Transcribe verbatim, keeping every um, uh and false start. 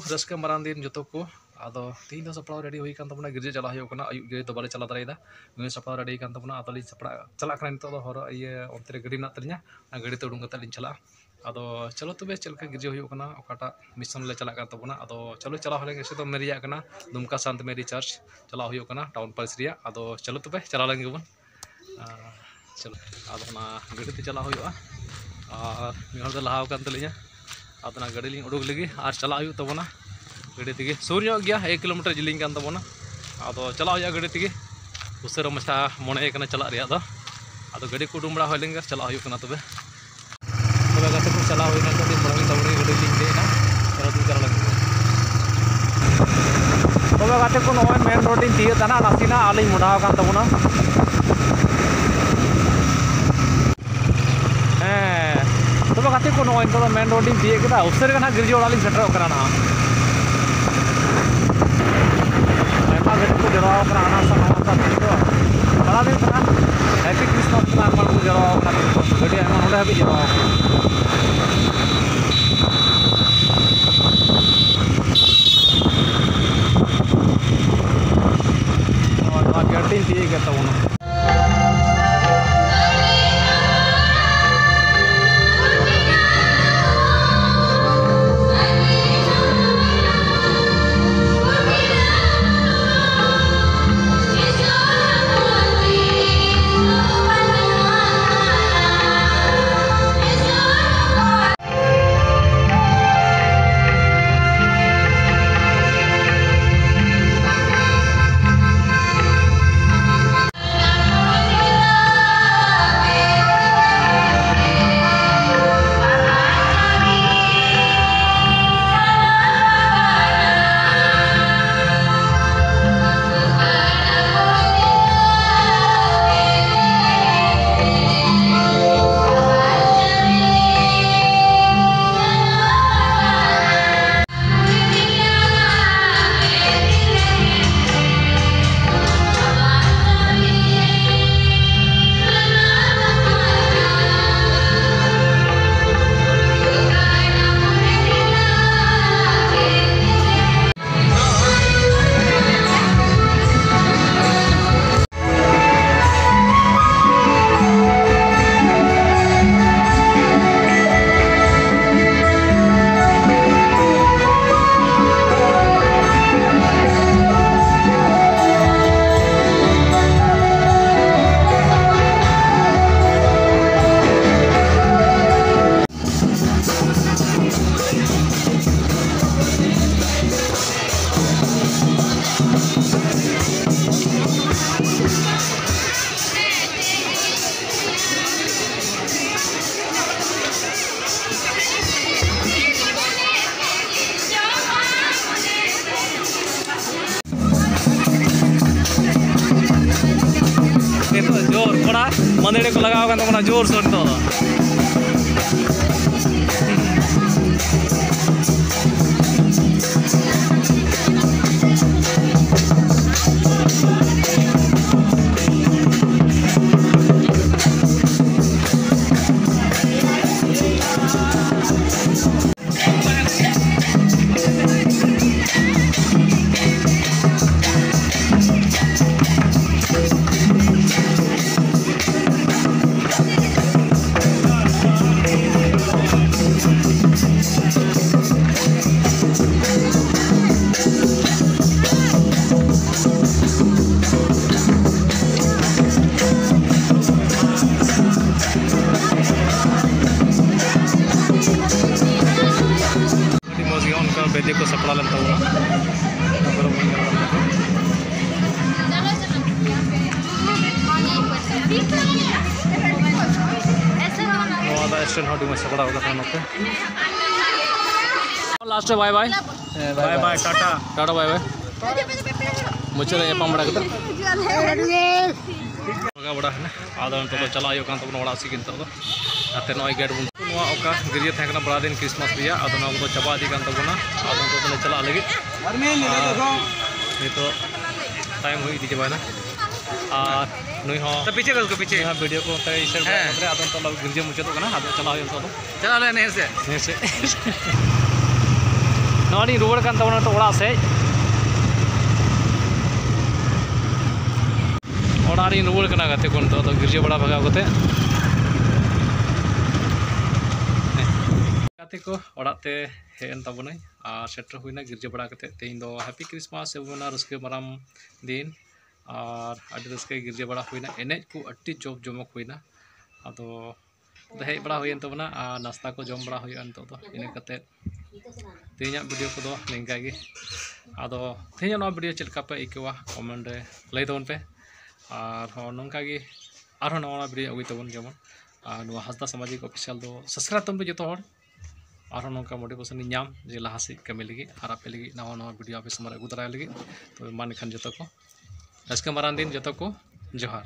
ᱨᱟᱹᱥᱠᱟᱹ ᱢᱟᱨᱟᱝ ᱫᱤᱱ ᱡᱚᱛᱚ ᱠᱚ᱾ ᱟᱫᱚ ᱛᱤᱦᱤᱧ ᱫᱚ ᱥᱟᱯᱲᱟᱣ ᱨᱮᱰᱤ ᱦᱩᱭ ᱠᱟᱱ ᱛᱟᱵᱚᱱᱟ, ᱜᱤᱨᱡᱟᱹ ᱪᱟᱞᱟᱜ ᱦᱩᱭᱩᱜ ᱠᱟᱱᱟ, ᱟᱹᱭᱩᱵ ᱡᱮᱦᱮᱛᱩ ᱵᱟᱞᱮ ᱪᱟᱞᱟᱣ ᱫᱟᱲᱮᱭᱟᱫᱟ᱾ ᱱᱩᱭ ᱥᱟᱯᱲᱟᱣ ᱨᱮᱰᱤ ᱠᱟᱱ ᱛᱟᱵᱚᱱᱟ, ᱟᱫᱚ ᱞᱤᱧ ᱥᱟᱯᱲᱟᱜ ᱪᱟᱞᱟᱜ ᱠᱟᱱᱟ ᱱᱤᱛᱚᱜ ᱫᱚ᱾ ᱦᱚᱨᱚᱜ ᱤᱭᱟᱹ ᱚᱱᱛᱮ ᱨᱮ ᱜᱟᱹᱰᱤ ᱢᱮᱱᱟᱜ ᱛᱟᱹᱞᱤᱧᱟ, ᱚᱱᱟ ᱜᱟᱹᱰᱤ ᱛᱮ ᱩᱰᱩᱝ ᱠᱟᱛᱮ ᱞᱤᱧ ᱪᱟᱞᱟᱜᱼᱟ᱾ ᱟᱫᱚ ᱪᱚᱞᱚ ᱛᱚᱵᱮ, ᱪᱮᱫ ᱞᱮᱠᱟ ᱜᱤᱨᱡᱟᱹ ᱦᱩᱭᱩᱜ ᱠᱟᱱᱟ, ᱚᱠᱟᱴᱟᱜ ᱢᱤᱥᱚᱱ ᱞᱮ ᱪᱟᱞᱟᱜ ᱠᱟᱱ ᱛᱟᱵᱚᱱᱟ, ᱟᱫᱚ ᱪᱚᱞᱚ ᱪᱟᱞᱟᱣ ᱦᱩᱭ ᱞᱮᱱ ᱜᱮ᱾ ᱥᱮ ᱫᱚ ᱢᱮᱨᱤᱭᱟᱜ ᱠᱟᱱᱟ, ᱫᱩᱢᱠᱟ ᱥᱟᱱᱛ ᱢᱮᱨᱤ ᱪᱟᱨᱪ ᱪᱟᱞᱟᱣ ᱦᱩᱭᱩᱜ ᱠᱟᱱᱟ, ᱴᱟᱣᱩᱱ ᱯᱟᱞᱤᱥ ᱨᱮᱭᱟᱜ᱾ ᱟᱫᱚ ᱪᱚᱞᱚ ᱛᱚᱵᱮ, ᱪᱟᱞᱟᱣ ᱞᱮᱱ ᱜᱮᱵᱚᱱ᱾ ᱟᱨ ᱪᱚᱞᱚ, ᱟᱫᱚ ᱚᱱᱟ ᱜᱟᱹᱰᱤ ᱛᱮ ᱪᱟᱞᱟᱜ ᱦᱩᱭᱩᱜᱼᱟ᱾ ᱟᱨ ᱢᱤᱫ ᱦᱚᱲ ᱫᱚ ᱞᱟᱦᱟ ᱟᱠᱟᱱ ᱛᱟᱹᱞᱤᱧᱟ, ᱟᱫᱚ ᱚᱱᱟ ᱜᱟᱹᱰᱤ ᱞᱤᱧ ᱩᱰᱩᱠ ᱞᱮᱜᱮ ᱟᱨ ᱪᱟᱞᱟᱜ ᱦᱩᱭᱩᱜ ᱛᱟᱵᱚᱱᱟ ᱜᱟᱹᱰᱤ ᱛᱮᱜᱮ᱾ ᱥᱩᱨ ᱧᱚᱜ ᱜᱮᱭᱟ, ᱮᱠ ᱠᱤᱞᱳᱢᱤᱴᱟᱨ ᱡᱮᱞᱮᱧ ᱠᱟᱱ ᱛᱟᱵᱚᱱᱟ᱾ ᱟᱫᱚ ᱪᱟᱞᱟᱜ ᱦᱩᱭᱩᱜᱼᱟ ᱜᱟᱹᱰᱤ ᱛᱮᱜᱮ, ᱩᱥᱟᱹᱨᱟ ᱢᱟᱪᱷᱟ ᱢᱚᱱᱮ ᱠᱟᱱᱟ ᱪᱟᱞᱟᱜ ᱨᱮᱭᱟᱜ ᱫᱚ᱾ ᱟᱫᱚ ᱜᱟᱹᱰᱤ ᱠᱚ ᱩᱰᱩᱝ ᱵᱟᱲᱟ ᱦᱩᱭ ᱞᱮᱱ ᱜᱮ, ᱪᱟᱞᱟᱜ ᱦᱩᱭᱩᱜ ᱠᱟᱱᱟ ᱛᱚᱵᱮ᱾ ᱛᱚᱵᱮ ᱜᱟᱛᱮ ᱠᱚ, ᱪᱟᱞᱟᱣ ᱦᱩᱭ ᱞᱮᱱ ᱠᱷᱟᱱ ᱟᱹᱰᱤ ᱢᱚᱡᱽ ᱜᱮ, ᱛᱟᱵᱚᱱ ᱜᱟᱹᱰᱤ ᱞᱤᱧ ᱫᱮᱡ ᱮᱱᱟ᱾ ᱪᱚᱞᱚ ᱛᱚᱵᱮ ᱪᱟᱞᱟᱣ ᱞᱮᱱ ᱜᱮ᱾ ᱛᱚᱵᱮ ᱜᱟᱛᱮ ᱠᱚ, ᱱᱚᱜᱼᱚᱭ ᱢᱮᱱ ᱨᱳᱰ ᱤᱧ ᱛᱤᱭᱳᱜ ᱮᱫᱟ ᱱᱟᱜ, ᱱᱟᱥᱮᱱᱟᱜ ᱟᱹᱞᱤᱧ ᱢᱚᱰᱟᱣ ᱟᱠᱟᱱ ᱛᱟᱵᱚᱱᱟ᱾ ᱦᱮᱸ, ᱛᱚᱵᱮ ᱜᱟᱛᱮ ᱠᱚ, ᱱᱚᱜᱼᱚᱭ ᱱᱤᱛᱚᱜ ᱫᱚ ᱢᱮᱱ ᱨᱳᱰ ᱤᱧ ᱛᱤᱭᱳᱜ ᱠᱮᱫᱟ, ᱩᱥᱟᱹᱨᱟ ᱜᱮ ᱱᱟᱜ ᱜᱤᱨᱡᱟᱹ ᱚᱲᱟᱜ ᱞᱤᱧ ᱥᱮᱴᱮᱨᱚᱜ ᱠᱟᱱᱟ ᱱᱟᱜ᱾ ᱟᱭᱢᱟ ᱜᱟᱹᱰᱤ ᱠᱚ ᱡᱟᱣᱨᱟ ᱟᱠᱟᱱᱟ, ᱦᱟᱱᱟ ᱥᱟ ᱱᱟᱣᱟ ᱥᱟ ᱜᱟᱹᱰᱤ ᱠᱚ᱾ ᱵᱟᱲᱟ ᱫᱤᱱ ᱠᱟᱱᱟ, ᱦᱮᱯᱤ ᱠᱨᱤᱥᱢᱟᱥ ᱠᱟᱱᱟ, ᱟᱭᱢᱟ ᱠᱚ ᱡᱟᱣᱨᱟ ᱟᱠᱟᱱᱟ, ᱜᱟᱹᱰᱤ ᱟᱭᱢᱟ ᱱᱚᱰᱮ ᱦᱟᱹᱵᱤᱡ ᱡᱟᱣᱨᱟ ᱟᱠᱟᱱᱟ᱾ ᱱᱚᱣᱟ, ᱱᱚᱣᱟ ᱜᱮᱴ ᱤᱧ ᱛᱤᱭᱳᱜ ᱠᱮᱫ ᱛᱟᱵᱚᱱᱟ᱾ ᱢᱟᱹᱫᱟᱹᱲᱤᱭᱟᱹ ᱠᱚ ᱞᱟᱜᱟᱣ ᱟᱠᱟᱱ ᱛᱟᱵᱚᱱᱟ ᱡᱳᱨᱥᱳᱨ ᱱᱤᱛᱚᱜ ᱫᱚ᱾ ᱟᱹᱰᱤ ᱢᱚᱡᱽ ᱜᱮ ᱚᱱᱠᱟ ᱵᱮᱫᱤ ᱠᱚ ᱥᱟᱯᱲᱟᱣ ᱞᱮᱱ ᱛᱟᱵᱚᱱᱟ᱾ ᱱᱚᱣᱟ ᱫᱚ ᱥᱴᱮᱱᱰ ᱦᱚᱸ ᱟᱹᱰᱤ ᱢᱚᱡᱽ ᱥᱟᱯᱲᱟᱣ ᱠᱟᱱᱟ ᱱᱚᱛᱮ᱾ ᱞᱟᱥᱴ ᱨᱮ ᱵᱟᱭ ᱵᱟᱭ᱾ ᱦᱮᱸ, ᱵᱟᱭ ᱵᱟᱭ ᱵᱟᱭ᱾ ᱵᱟᱭ, ᱴᱟᱴᱟ᱾ ᱴᱟᱴᱟ ᱵᱟᱭ ᱵᱟᱭ᱾ ᱢᱩᱪᱟᱹᱫ ᱨᱮ ᱧᱟᱯᱟᱢ ᱵᱟᱲᱟ ᱠᱟᱛᱮ᱾ ᱵᱷᱟᱜᱟᱣ ᱵᱟᱲᱟ ᱦᱮᱱᱟ᱾ ᱟᱫᱚ ᱱᱤᱛᱚᱜ ᱫᱚ ᱪᱟᱞᱟᱜ ᱦᱩᱭᱩᱜ ᱠᱟᱱ ᱛᱟᱵᱚᱱᱟ ᱚᱲᱟᱜ ᱥᱮᱫ ᱜᱮ ᱱᱤᱛᱚᱜ ᱫᱚ᱾ ᱟᱛᱮ ᱱᱚᱜᱼᱚᱭ ᱜᱮᱴ ᱵᱚᱱ, ᱱᱚᱣᱟ ᱚᱠᱟ ᱜᱤᱨᱡᱟᱹ ᱛᱟᱦᱮᱸ ᱠᱟᱱᱟ ᱵᱟᱨᱟ ᱫᱤᱱ ᱠᱨᱤᱥᱢᱟᱥ ᱨᱮᱭᱟᱜ, ᱟᱫᱚ ᱱᱚᱣᱟ ᱠᱚᱫᱚ ᱪᱟᱵᱟ ᱤᱫᱤ ᱠᱟᱱ ᱛᱟᱵᱚᱱᱟ᱾ ᱟᱫᱚ ᱱᱤᱛᱚᱜ ᱫᱚᱞᱮ ᱪᱟᱞᱟᱜ ᱞᱟᱹᱜᱤᱫ᱾ ᱟᱨ ᱱᱤᱛᱚᱜ ᱴᱟᱭᱤᱢ ᱦᱩᱭ ᱤᱫᱤ ᱪᱟᱵᱟᱭᱮᱱᱟ᱾ ᱟᱨ ᱱᱩᱭ ᱦᱚᱸ ᱯᱤᱪᱷᱮ ᱠᱚ, ᱯᱤᱪᱷᱮ᱾ ᱱᱩᱭ ᱦᱚᱸ ᱵᱷᱤᱰᱤᱭᱳ ᱠᱚ ᱚᱱᱛᱮ ᱥᱮᱴ ᱵᱟᱲᱟ ᱦᱮᱸ᱾ ᱠᱟᱛᱮ, ᱟᱫᱚ ᱱᱤᱛᱚᱜ ᱫᱚ ᱜᱤᱨᱡᱟᱹ ᱢᱩᱪᱟᱹᱫᱚᱜ ᱠᱟᱱᱟ, ᱟᱫᱚ ᱪᱟᱞᱟᱜ ᱦᱩᱭᱩᱜᱼᱟ ᱱᱤᱛᱚᱜ ᱫᱚ᱾ ᱪᱟᱞᱟᱜ ᱟᱞᱮ ᱮᱱᱮᱡ ᱥᱮ? ᱦᱮᱸ ᱥᱮ᱾ ᱱᱚᱜᱼᱚᱭ ᱞᱤᱧ ᱨᱩᱣᱟᱹᱲ ᱠᱟᱱ ᱛᱟᱵᱚᱱᱟ ᱱᱤᱛᱚᱜ ᱚᱲᱟᱜ ᱥᱮᱫ᱾ ᱚᱲᱟᱜ ᱨᱤᱧ ᱨᱩᱣᱟᱹᱲ ᱠᱟᱱᱟ ᱜᱟᱛᱮ ᱠᱚ, ᱱᱤᱛᱚᱜ ᱫᱚ ᱜᱤᱨᱡᱟᱹ ᱵᱟᱲᱟ ᱵᱷᱟᱜᱟᱣ ᱠᱟᱛᱮ᱾ ᱜᱟᱛᱮ ᱠᱚ, ᱚᱲᱟᱜ ᱛᱮ ᱦᱮᱡ ᱮᱱ ᱛᱟᱵᱚᱱᱟᱹᱧ ᱟᱨ ᱥᱮᱴᱮᱨ ᱦᱩᱭᱱᱟ ᱜᱤᱨᱡᱟᱹ ᱵᱟᱲᱟ ᱠᱟᱛᱮ᱾ ᱛᱮᱦᱮᱧ ᱫᱚ ᱦᱮᱯᱤ ᱠᱨᱤᱥᱢᱟᱥ ᱥᱮ ᱵᱚᱱ ᱢᱮᱱᱟ ᱨᱟᱹᱥᱠᱟᱹ ᱢᱟᱨᱟᱝ ᱫᱤᱱ, ᱟᱨ ᱟᱹᱰᱤ ᱨᱟᱹᱥᱠᱟᱹ ᱜᱤᱨᱡᱟᱹ ᱵᱟᱲᱟ ᱦᱩᱭᱱᱟ᱾ ᱮᱱᱮᱡ ᱠᱚ ᱟᱹᱰᱤ ᱡᱚᱢ ᱡᱚᱢᱚᱠ ᱦᱩᱭᱱᱟ᱾ ᱟᱫᱚ ᱟᱫᱚ ᱦᱮᱡ ᱵᱟᱲᱟ ᱦᱩᱭᱮᱱ ᱛᱟᱵᱚᱱᱟ ᱟᱨ ᱱᱟᱥᱛᱟ ᱠᱚ ᱡᱚᱢ ᱵᱟᱲᱟ ᱦᱩᱭᱩᱜᱼᱟ ᱱᱤᱛᱚᱜ ᱫᱚ᱾ ᱤᱱᱟᱹ ᱠᱟᱛᱮᱫ ᱛᱮᱦᱮᱧᱟᱜ ᱵᱷᱤᱰᱤᱭᱳ ᱠᱚᱫᱚ ᱱᱤᱝᱠᱟ ᱜᱮ᱾ ᱟᱫᱚ ᱛᱮᱦᱮᱧᱟᱜ ᱱᱚᱣᱟ ᱵᱷᱤᱰᱤᱭᱳ ᱪᱮᱫ ᱞᱮᱠᱟ ᱯᱮ ᱟᱹᱭᱠᱟᱹᱣᱟ, ᱠᱚᱢᱮᱱᱴ ᱨᱮ ᱞᱟᱹᱭ ᱛᱟᱵᱚᱱ ᱯᱮ᱾ ᱟᱨᱦᱚᱸ ᱱᱚᱝᱠᱟ ᱜᱮ ᱟᱨᱦᱚᱸ ᱱᱟᱣᱟ ᱱᱟᱣᱟ ᱵᱷᱤᱰᱤᱭᱳ ᱟᱹᱜᱩᱭ ᱛᱟᱵᱚᱱ ᱡᱮᱢᱚᱱ᱾ ᱟᱨ ᱱᱚᱣᱟ ᱦᱟᱸᱥᱫᱟ ᱥᱟᱢᱟᱡᱤᱠ ᱚᱯᱷᱤᱥᱤᱭᱟᱞ ᱫᱚ ᱥᱟᱵᱥᱠᱨᱟᱭᱤᱵᱽ ᱛᱟᱵᱚᱱ ᱯᱮ ᱡᱚᱛᱚ ᱦᱚᱲ᱾ ᱟᱨᱦᱚᱸ ᱱᱚᱝᱠᱟ ᱢᱳᱴᱤᱵᱷᱮᱥᱚᱱ ᱤᱧ ᱧᱟᱢ ᱡᱮ ᱞᱟᱦᱟ ᱥᱮᱫ ᱠᱟᱹᱢᱤ ᱞᱟᱹᱜᱤᱫ ᱟᱨ ᱟᱯᱮ ᱞᱟᱹᱜᱤᱫ ᱱᱟᱣᱟ ᱱᱟᱣᱟ ᱵᱷᱤᱰᱤᱭᱳ ᱟᱯᱮ ᱥᱟᱢᱟᱝ ᱨᱮ ᱟᱹᱜᱩ ᱫᱟᱨᱟᱭ ᱞᱟᱹᱜᱤᱫ᱾ ᱛᱚᱵᱮ ᱢᱟ ᱮᱱᱠᱷᱟᱱ ᱡᱚᱛᱚ ᱠᱚ ᱨᱟᱹᱥᱠᱟᱹ ᱢᱟᱨᱟᱝ ᱫᱤᱱ, ᱡᱚᱛᱚ ᱠᱚ ᱡᱚᱦᱟᱨ᱾